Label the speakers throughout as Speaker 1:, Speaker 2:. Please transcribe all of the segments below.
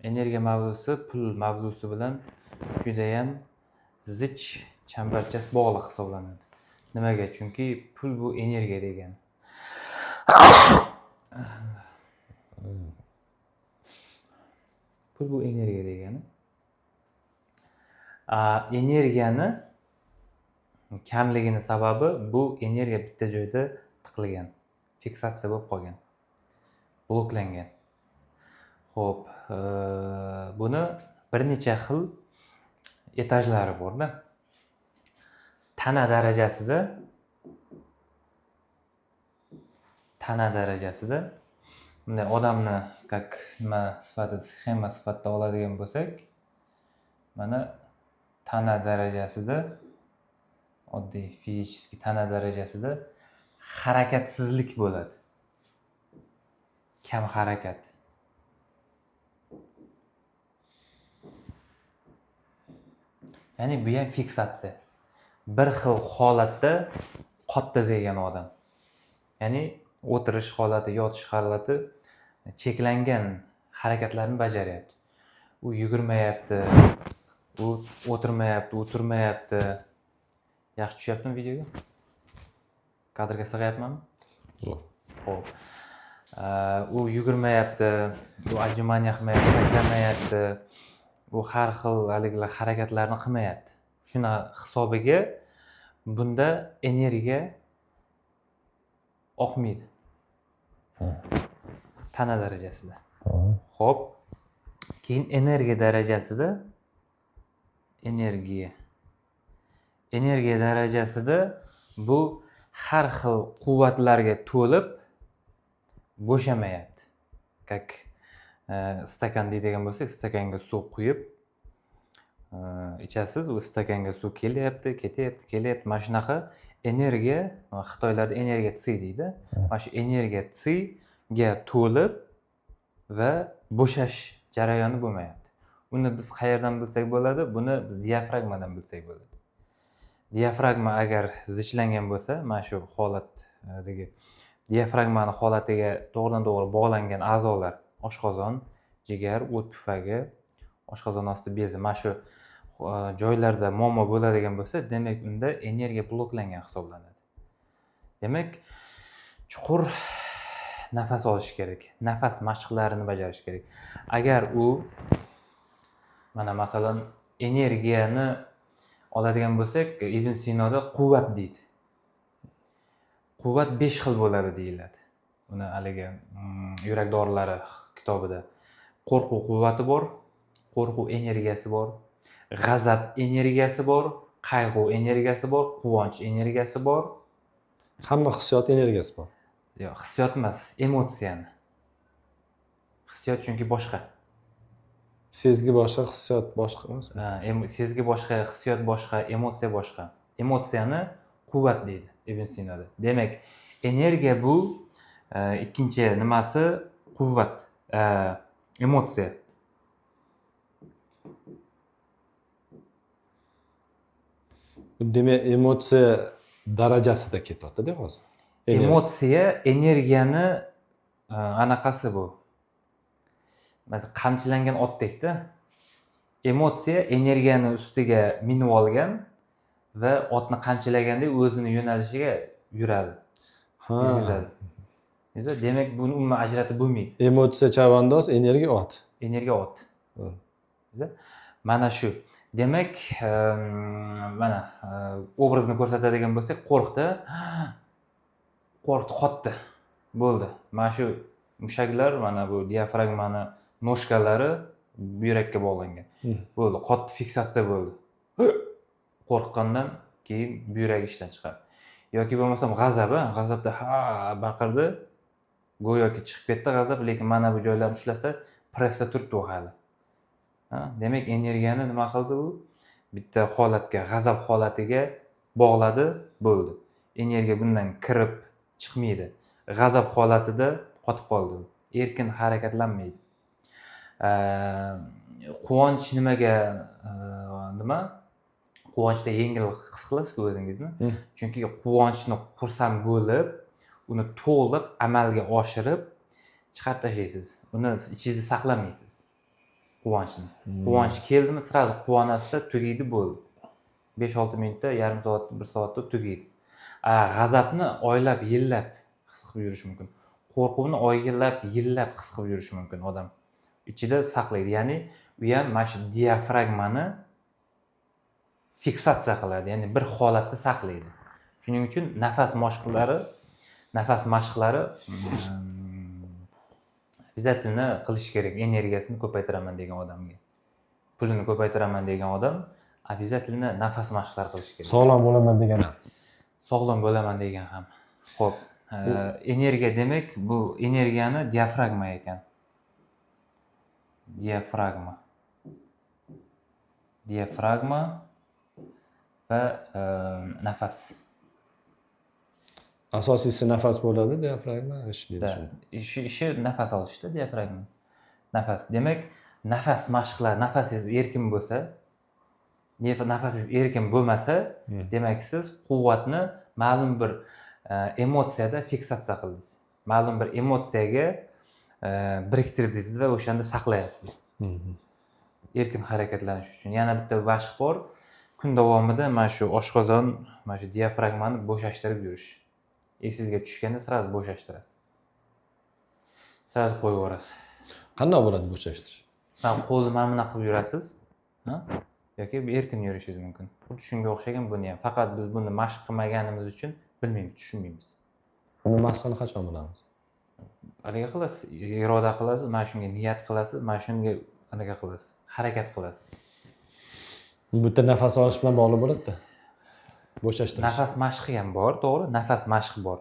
Speaker 1: Energiya mavzusi pul mavzusi bilan judayam zich, chambarchas bog'liq hisoblanadi. Nimaga? Chunki pul bu energiya degani. Pul bu energiya degani. Energiyani kamligini sababi bu energiya bitta joyda tiqilgan, fiksatsiya bo'lib qolgan, bloklangan. Xo'p, buni bir necha xil etajlari borda. Tana darajasida bunday odamni как nima sifatida, sxema sifatida oladigan bo'lsak, mana tana darajasida, oddiy fizический tana darajasida harakatsizlik bo'ladi. Kam harakat. Ya'ni bu ham fiksatsiya. Bir xil holatda qotdi degan odam. Ya'ni o'tirish holati, yotish holati cheklangan harakatlarni bajaryapti. U yugurmayapti, u o'tirmayapti, u turmayapti. Yaxshi tushyaptimi videoga? Kadrga sig'ayapmanmi?
Speaker 2: Zo'r.
Speaker 1: Xo'p. U yugurmayapti, u отжимание qilmayapti, sakramayapti. U har xil haligilar harakatlarni qilmayapti. Shuni hisobiga bunda energiya oqmaydi. Tana darajasida. Xo'p. Keyin energiya darajasida energiya. Energiya darajasida bu har xil quvvatlarga to'lib bo'shamayapti. Как stakan deydigan bo'lsak, stakanga suv quyib ichasiz, u stakanga suv kelyapti, ketyapti, kelyapti. Mana shunaqa energiya, xitoylarda energiya tsi deydi. Mana shu energiya tsiga to'lib va bo'shash jarayoni bo'lmayapti. Uni biz qayerdan bilsak bo'ladi? Buni biz diafragmadan bilsak bo'ladi. Diafragma agar zichlangan bo'lsa, mana shu holatdagi diafragmani holatiga to'g'ridan to'g'ri bog'langan a'zolar, oshqozon, jigar, o't pufagi, oshqozon osti bezi, mana shu joylarda muammo bo'ladigan bo'lsa, demak unda energiya bloklangan hisoblanadi. Demak, chuqur nafas olish kerak, nafas mashqlarini bajarish kerak. Agar u mana masalan energiyani oladigan bo'lsak, Ibn Sinoda quvvat deydi. Quvvat 5 xil bo'ladi deyiladi. Uni haligi yurak dorilari kitobida qo'rquv quvvati bor, qo'rquv energiyasi bor, g'azab energiyasi bor, qayg'u energiyasi bor, quvonch energiyasi bor.
Speaker 2: Hamma hissiyot energiyasi bor.
Speaker 1: Yo'q, hissiyot emas, emotsiyani. Hissiyot chunki boshqa.
Speaker 2: Sezgi boshqa, hissiyot boshqa emasmi?
Speaker 1: Sezgi boshqa, hissiyot boshqa, emotsiya boshqa. Emotsiyani quvvat deydi Ibn Sinoda. Demak, energiya bu ikkinchi nimasi quvvat, emotsiya.
Speaker 2: Demak, emotsiya darajasida ketyapti-da hozir.
Speaker 1: Emotsiya energiyani anaqasi bu. Masalan, qamchilangan otdekda. Emotsiya energiyani ustiga minib olgan va otni qamchilaganda o'zini yo'nalishiga yuradi. Yurgizadi. Demak, buni umuman ajratib bo'lmaydi.
Speaker 2: Emotsiya chavandoz, energiya ot.
Speaker 1: Energiya ot. Mana shu. Demak, mana obrazni ko'rsatadigan bo'lsak, qo'rqdi. Qo'rqdi, qotdi. Bo'ldi. Mana shu mushaklar, mana bu diafragmani noshkalari buyrakka bog'langan. Bo'ldi, qotdi, fiksatsiya bo'ldi. Qo'rqqandan keyin buyragi ishdan chiqadi. Yoki bo'lmasam g'azab, g'azabda ha baqirdi, go'yoki chiqib ketdi g'azab, lekin mana bu joylarni ushlasa, pressda turibdi u hali. Demak, energiyani nima qildi u? Bitta holatga, g'azab holatiga bog'ladi, bo'ldi. Energiya bundan kirib chiqmaydi. G'azab holatida qotib qoldi u. Erkin harakatlanmaydi. Quvonch nimaga nima? Quvonchda yengil his qilasiz-ku o'zingizni. Chunki quvonchni xursand bo'lib, uni to'liq amalga oshirib chiqarib tashlaysiz. Uni ichingizda saqlamaysiz. Quvonchni. Quvonch keldimi, сразу quvonasizda, tugaydi, bo'ldi. 5-6 minutda, yarim soat, 1 soatda tugaydi. A g'azabni oylab, yillab his qilib yurish mumkin. Qo'rquvni oylab, yillab his qilib yurishi mumkin odam. Ichida saqlaydi. Ya'ni u ham mana shu diafragmani fiksatsiya qiladi, ya'ni bir holatda saqlaydi. Shuning uchun nafas mashqlari обязательно qilish kerak energiyasini ko'paytiraman degan odamga. Pulini ko'paytiraman degan odam обязательно nafas mashqlari qilish kerak.
Speaker 2: Sog'lom bo'laman degan ham.
Speaker 1: Sog'lom bo'laman degan ham. Xo'p, energiya demak, bu energiyani diafragma ekan. Diafragma. Diafragma va nafas.
Speaker 2: Asosiysi nafas bo'ladi, diafragma ishlaydi.
Speaker 1: Да.
Speaker 2: Shunda.
Speaker 1: Ishi nafas olishda diafragma. Nafas. Demak, nafas mashqlari, nafasingiz erkin bo'lsa, nafasingiz erkin bo'lmasa, demak, siz quvvatni ma'lum bir emotsiyada fiksatsiya qildingiz. Ma'lum bir emotsiyaga biriktirdingiz va o'shanda saqlayapsiz. Erkin harakatlanish uchun yana bitta mashq bor. Kun davomida mana shu oshqozon, mana shu diafragmani bo'shashtirib yurish. Esingizga tushganda сразу bo'shashtirasiz. Сразу qo'yib yuborasiz.
Speaker 2: Qandoq bo'ladi bo'shashtirish?
Speaker 1: Mana qo'lni mana bunaqa qilib yurasiz, ha? Yoki erkin yurishingiz mumkin. Xuddi shunga o'xshagan buni ham. Faqat biz buni mashq qilmaganimiz uchun bilmaymiz, tushunmaymiz.
Speaker 2: Buni maqsadini qachon bilamiz?
Speaker 1: Haligi qilasiz, iroda qilasiz, mana shunga niyat qilasiz, mana shunga anaqa qilasiz, harakat qilasiz.
Speaker 2: Bu bitta nafas olish bilan bog'liq bo'ladi-da. Bo'shashtirish.
Speaker 1: Nafas mashqi ham bor, to'g'ri, nafas mashqi bor.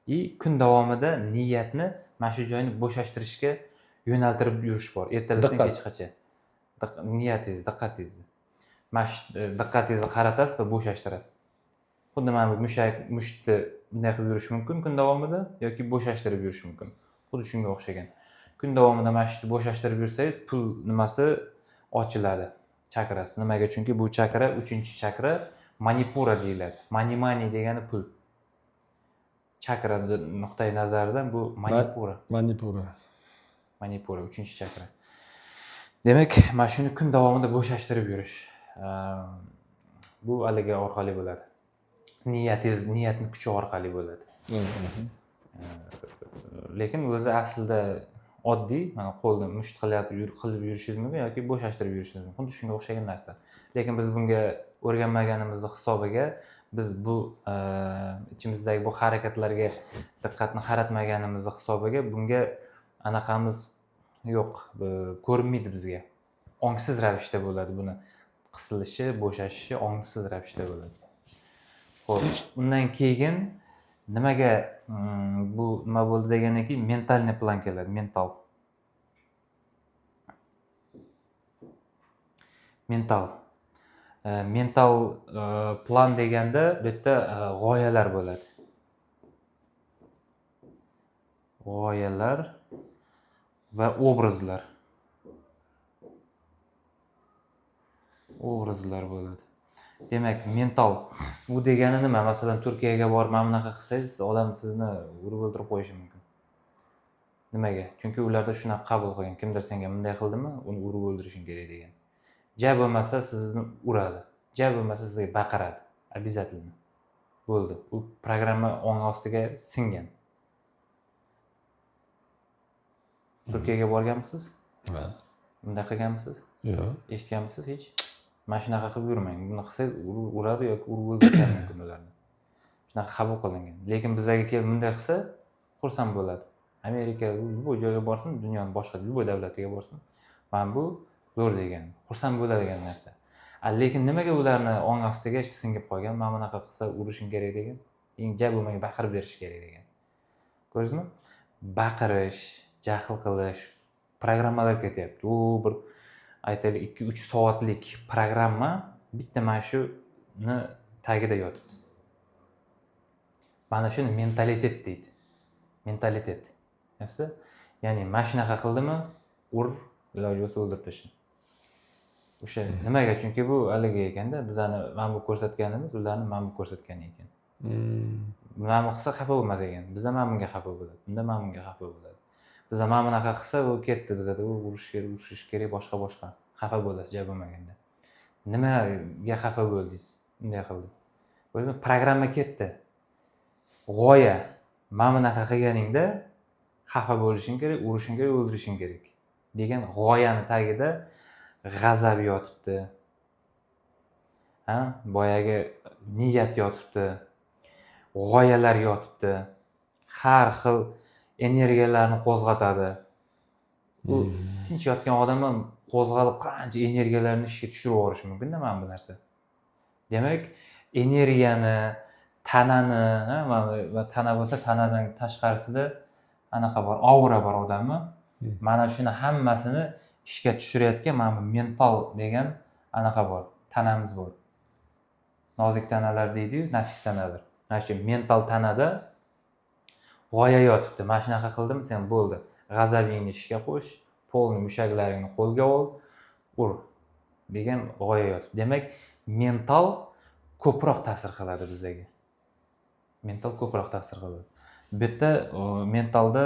Speaker 1: И kun davomida niyatni mana shu joyni bo'shashtirishga yo'naltirib yurish bor. Ertalabdan
Speaker 2: Diqqat.
Speaker 1: kechgacha. Niyatingiz, diqqatingizni. Mana shu diqqatingizni qaratasiz va bo'shashtirasiz. Xuddi mana bu mushak, mushtni bunday qilib yurish mumkin kun davomida yoki bo'shashtirib yurish mumkin. Xuddi shunga o'xshagan. Kun davomida mana shu bo'shashtirib yursangiz, pul nimasi ochiladi, chakrasi. Nimaga? Chunki bu chakra 3-chakra, manipura deyiladi. Mani mani degani pul. Chakra nuqtai nazaridan bu manipura.
Speaker 2: Manipura.
Speaker 1: Manipura 3-chakra. Demak, mana shuni kun davomida bo'shashtirib yurish. Bu haligi orqali bo'ladi. Niyatingiz, niyatni kuchi orqali bo'ladi. Lekin o'zi aslida oddiy, mana qo'lni musht qilib yurishingiz mumkin yoki bo'shashtirib yurishingiz mumkin. Xuddi shunga o'xshagan narsa. Lekin biz bunga o'rganmaganimizni hisobiga, biz bu ichimizdagi bu harakatlarga diqqatni qaratmaganimizni hisobiga bunga anaqamiz yo'q, ko'rinmaydi bizga. Ongsiz ravishda bo'ladi buni qisilishi, bo'shashishi ongsiz ravishda bo'ladi. Xo'p, undan keyin nimaga bu nima bo'ldi degandan keyin ментальный план keladi, mental. Mental. Mental plan deganda bu yerda g'oyalar bo'ladi. G'oyalar va obrazlar. Obrazlar bo'ladi. Demak, mental bu degani nima? Masalan, Turkiyaga borib mana bunaqa qilsangiz, odam sizni urib o'ldirib qo'yishi mumkin. Nimaga? Chunki ularda shunaqa qabul qilgan. Kimdir senga bunday qildimi, uni urib o'ldirishing kerak degan. Ja bo'lmasa sizni uradi. Ja bo'lmasa sizga baqiradi. Обязательно. Bo'ldi. U programma ong ostiga singan. Turkiyaga borganmisiz?
Speaker 2: Ha.
Speaker 1: Bunday qilganmisiz?
Speaker 2: Yo'q.
Speaker 1: Eshitganmisiz hech? Mana shunaqa qilib yurmang. Buni qilsangiz uradi yoki urib o'ldirishi mumkin ularni. Shunaqa qabul qilingan. Lekin bizlarga kelib bunday qilsa, xursand bo'ladi. Amerika bu joyga borsin, dunyoning boshqa любой davlatiga borsin. Mana bu zo'r degan, xursand bo'ladigan narsa. Lekin nimaga ularni ong ostiga singib qolgan, mana bunaqa qilsa urishing kerak degan, eng ja bo'lmagan baqirib berish kerak degan. Ko'rdingizmi? Baqirish, jahl qilish, programmalar ketyapti. U bir aytaylik 2-3 soatlik programma bitta mana shuni tagida yotibdi. Mana shuni mentalitet deydi. Mentalitet. Yaxshi? Ya'ni mana shunaqa qildimi, ur, iloji bo'lsa o'ldirib tashla. O'sha nimaga? Chunki bu haligi ekanda, bizani mana bu ko'rsatganimiz ularni mana bu ko'rsatgani ekan. Mana bu qilsa xafa bo'lmas ekan. Bizda mana bunga xafa bo'ladi. Bunda mana bunga xafa bo'ladi. Biza mana bunaqa qilsa, u ketdi bizada, u urush kerak, urushish kerak, boshqa boshqa. Xafa bo'lasiz ja bo'lmaganda. Nimaga xafa bo'ldingiz? Bunday qildi. O'zi programma ketdi. G'oya mana bunaqa qilganingda xafa bo'lishing kerak, urishing kerak, o'ldirishing kerak degan g'oyani tagida g'azab yotibdi. Ha, boyagi niyat yotibdi, g'oyalar yotibdi. Har xil energiyalarni qo'zg'atadi. U tinch yotgan odam ham qo'zg'alib qancha energiyalarni ishga tushirib yuborishi mumkin-da mana bu narsa. Demak, energiyani, tanani, mana tana bo'lsa, tanadan tashqarisida anaqa bor, aura bor odamni. Mana shuni hammasini ishga tushirayotgan mana bu mental degan anaqa bor, tanamiz bor. Nozik tanalar deydi-yu, nafis tanalar. Mana shu mental tanada g'oya yotibdi. Mana shunaqa qildim, sen bo'ldi. G'azabingni ishga qo'sh, polni mushaklaringni qo'lga ol, ur degan g'oya yotibdi. Demak, mental ko'proq ta'sir qiladi bizaga. Mental ko'proq ta'sir qiladi. Bu yerda mentalda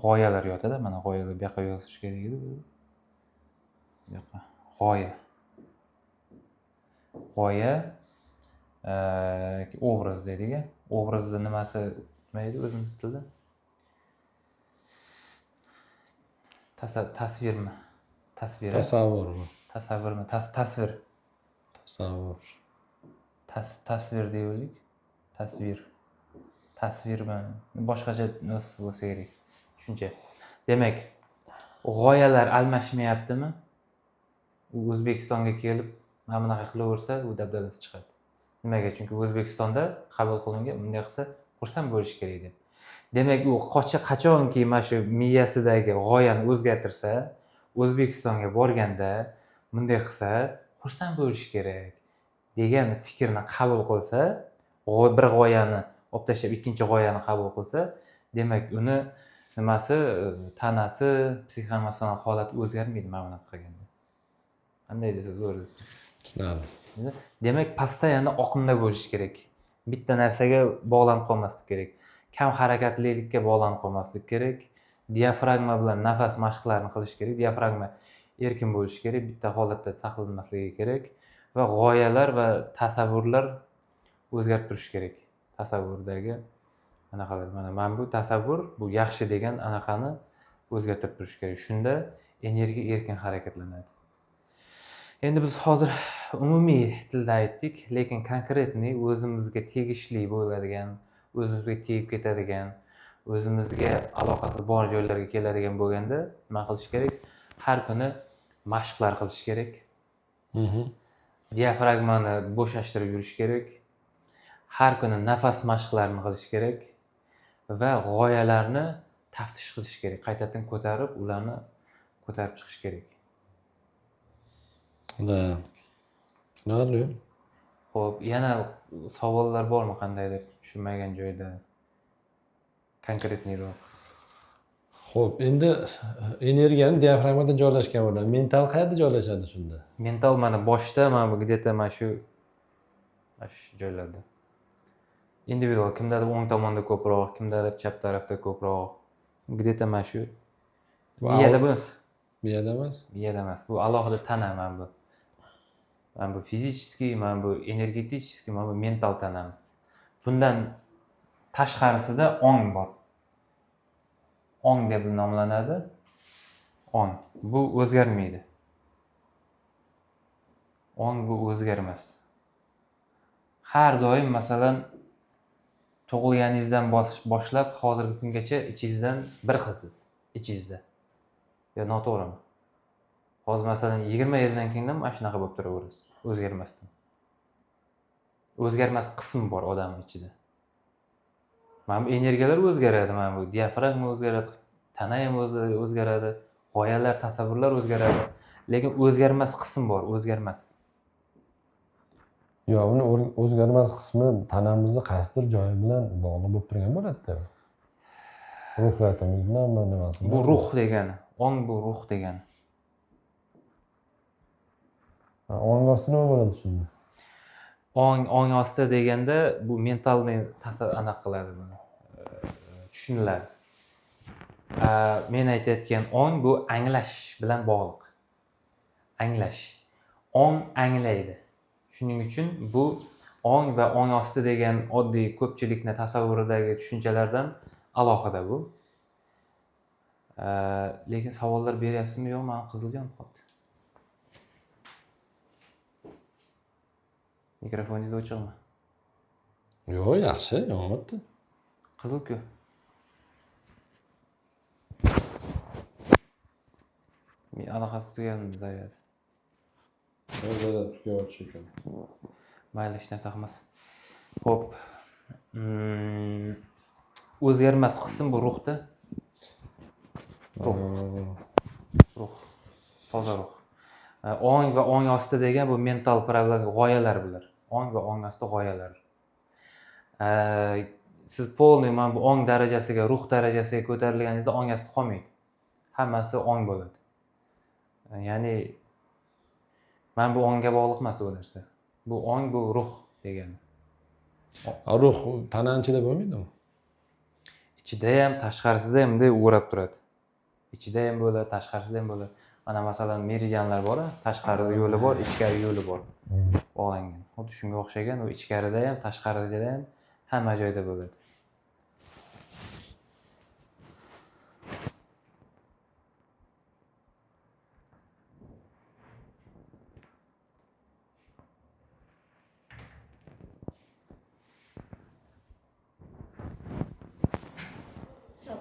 Speaker 1: g'oyalar yotadi. Mana g'oyalar bu yoqqa yozish kerak edi. Bu yoqqa g'oya. G'oya obraz deydik. Obrazni nimasi nima edi o'zimiz tilda? Tasvirmi? Tasvir.
Speaker 2: Tasavvurmi?
Speaker 1: Tasavvurmi? Tasvir.
Speaker 2: Tasavvur.
Speaker 1: Tasvir deylik. Tasvir. Tasvirmi? Boshqacha nimasi bo'lsa kerak. Tushuncha. Demak, g'oyalar almashmayaptimi? U O'zbekistonga kelib mana bunaqa qilaversa, u dabdalasi chiqadi. Nimaga? Chunki O'zbekistonda qabul qilingan, bunday qilsa xursand bo'lish kerak deb. Demak, u qachonki mana shu miyasidagi g'oyani o'zgartirsa, O'zbekistonga borganda bunday qilsa xursand bo'lish kerak degan fikrni qabul qilsa, bir g'oyani olib tashlab ikkinchi g'oyani qabul qilsa, demak uni nimasi, tanasi, psixoemotsional holati o'zgarmaydi mana bunaqa qilganda. Qanday desa zo'r desa.
Speaker 2: Tushunarli.
Speaker 1: Demak, постоянно oqimda bo'lish kerak. Bitta narsaga bog'lanib qolmaslik kerak. Kam harakatlilikka bog'lanib qolmaslik kerak. Diafragma bilan nafas mashqlarini qilish kerak. Diafragma erkin bo'lishi kerak, bitta holatda saqlanmasligi kerak va g'oyalar va tasavvurlar o'zgarib turishi kerak. Tasavvurdagi anaqalar, mana bu tasavvur, bu yaxshi degan anaqani o'zgartirib turish kerak. Shunda energiya erkin harakatlanadi. Endi biz hozir umumiy tilda aytdik, lekin konkretniy o'zimizga tegishli bo'ladigan, o'zimizga tegib ketadigan, o'zimizga aloqasi bor joylarga keladigan bo'lganda nima qilish kerak? Har kuni mashqlar qilish kerak. Diafragmani bo'shashtirib yurish kerak. Har kuni nafas mashqlarini qilish kerak va g'oyalarni taftish qilish kerak. Qaytadan ko'tarib, ularni ko'tarib chiqish kerak.
Speaker 2: Да. Tushunarli.
Speaker 1: Xo'p, yana savollar bormi qandaydir tushunmagan joyda? Konkretniyroq.
Speaker 2: Xo'p, endi energiyani diafragmada joylashgan bo'ladi. Mental qayerda joylashadi shunda?
Speaker 1: Mental mana boshda, mana bu где-то mana shu joylarda. Individual, kimdadir o'ng tomonda ko'proq, kimdadir chap tarafda ko'proq. Где-то mana shu miyada emas.
Speaker 2: Miyada emas.
Speaker 1: Miyada emas. Bu alohida tana mana bu. Mana bu fizический, mana bu energetический, mana bu mental tanamiz. Bundan tashqarisida ong bor. Ong deb nomlanadi. Ong. Bu o'zgarmaydi. Ong bu o'zgarmas. Har doim, masalan, tug'ilganingizdan boshlab hozirgi kungacha ichingizdan bir xilsiz, ichingizda. Yo noto'g'rimi? Hozir masalan 20 yildan keyin ham mana shunaqa bo'lib turaverasiz, o'zgarmasdan. O'zgarmas qism bor odamning ichida. Mana bu energiyalar o'zgaradi, mana bu diafragma o'zgaradi, tana ham o'zgaradi, g'oyalar, tasavvurlar o'zgaradi. Lekin o'zgarmas qism bor, o'zgarmas.
Speaker 2: Yo'q, uni o'zgarmas qismi tanamizni qaysidir joyi bilan bog'liq bo'lib turgan bo'ladi-da. Ruhiyatimiz bilanmi, nimasi
Speaker 1: Bu ruh degani, ong bu ruh degani.
Speaker 2: Ha, ong osti nima bo'ladi shunda?
Speaker 1: Ong osti deganda bu mentalniy anaqa qiladi buni. Tushuniladi. Men aytayotgan ong bu anglash bilan bog'liq. Anglash. Ong anglaydi. Shuning uchun bu ong va ong osti degan oddiy ko'pchilikni tasavvuridagi tushunchalardan alohida bu. Lekin savollar beryapsizmi yo'qmi? Mani qizil yonib qoldi. Mikrofoningiz o'chiqmi?
Speaker 2: Yo'q, yaxshi, yonmabdi.
Speaker 1: Qizil-ku. Aloqasi tugadimi zaryad?
Speaker 2: Zaryad tugayapti ekan.
Speaker 1: Mayli, hech narsa qilmas. Xo'p. O'zgarmas qism bu ruhda. Ruh. Ruh. Toza ruh. Ong va ong osti degan bu mental problema, g'oyalar bular. Ong va ong osti g'oyalar. Siz полный mana bu ong darajasiga, ruh darajasiga ko'tarilganingizda ong osti qolmaydi. Hammasi ong bo'ladi. Ya'ni mana bu ongga bog'liq emas bu narsa. Bu ong, bu ruh degani.
Speaker 2: Ruh tanani ichida bo'lmaydimi?
Speaker 1: Ichida ham, tashqarisida ham bunday o'rab turadi. Ichida ham bo'ladi, tashqarisida ham bo'ladi. Mana masalan meridianlar bor, tashqari yo'li bor, ichkari yo'li bor. Bog'langan. Xuddi shunga o'xshagan, u ichkarida ham, tashqarida ham hamma joyda bo'ladi.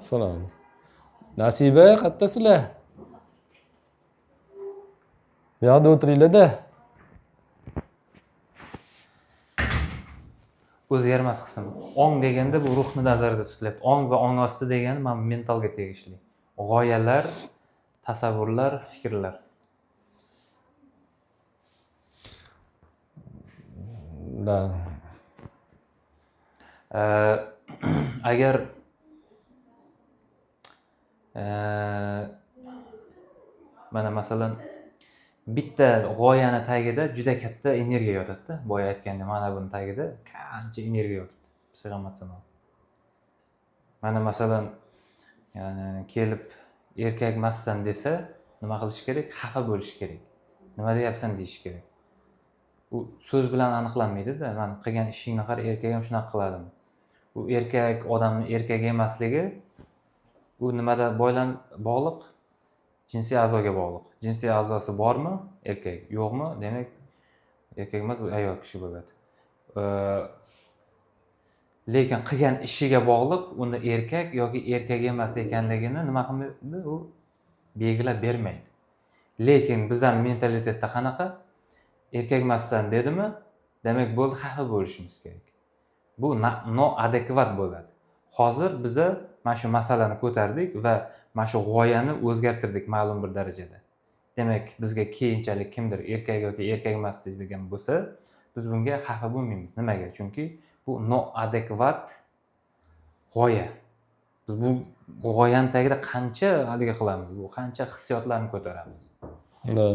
Speaker 2: Salom. Nasiba, qayerdasizlar? Bu yoqda o'tiringlar-da.
Speaker 1: O'zgarmas qism. Ong deganda bu ruhni nazarda tutilyapti. Ong va ong osti degani mana mentalga tegishli. G'oyalar, tasavvurlar, fikrlar.
Speaker 2: Da.
Speaker 1: Agar mana masalan bitta g'oyani tagida juda katta energiya yotadi-da. Boya aytgandek, mana buni tagida qancha energiya yotibdi, psixoemotsional. Mana masalan, kelib erkak emassan desa, nima qilish kerak? Xafa bo'lish kerak. Nima deyapsan deyish kerak. U so'z bilan aniqlanmaydi-da. Mana qilgan ishingni qara, erkak ham shunaqa qiladimi? U erkak odamning erkak emasligi u nimada bog'liq? Jinsiy a'zoga bog'liq. Jinsiy a'zosi bormi? Erkak. Yo'qmi? Demak, erkak emas, u ayol kishi bo'ladi. Lekin qilgan ishiga bog'liq uni erkak yoki erkak emas ekanligini nima qilmaydi? U belgilab bermaydi. Lekin bizning mentalitetda qanaqa? Erkak emassan dedimi? Demak, bo'ldi, xafa bo'lishimiz kerak. Bu noadekvat bo'ladi. Hozir biza mana shu masalani ko'tardik va mana shu g'oyani o'zgartirdik ma'lum bir darajada. Demak, bizga keyinchalik kimdir erkak yoki erkak emas degan bo'lsa, biz bunga xafa bo'lmaymiz. Nimaga? Chunki bu noadekvat g'oya. Biz bu g'oyani tagida qancha haligi qilamiz, bu qancha hissiyotlarni ko'taramiz.
Speaker 2: Da.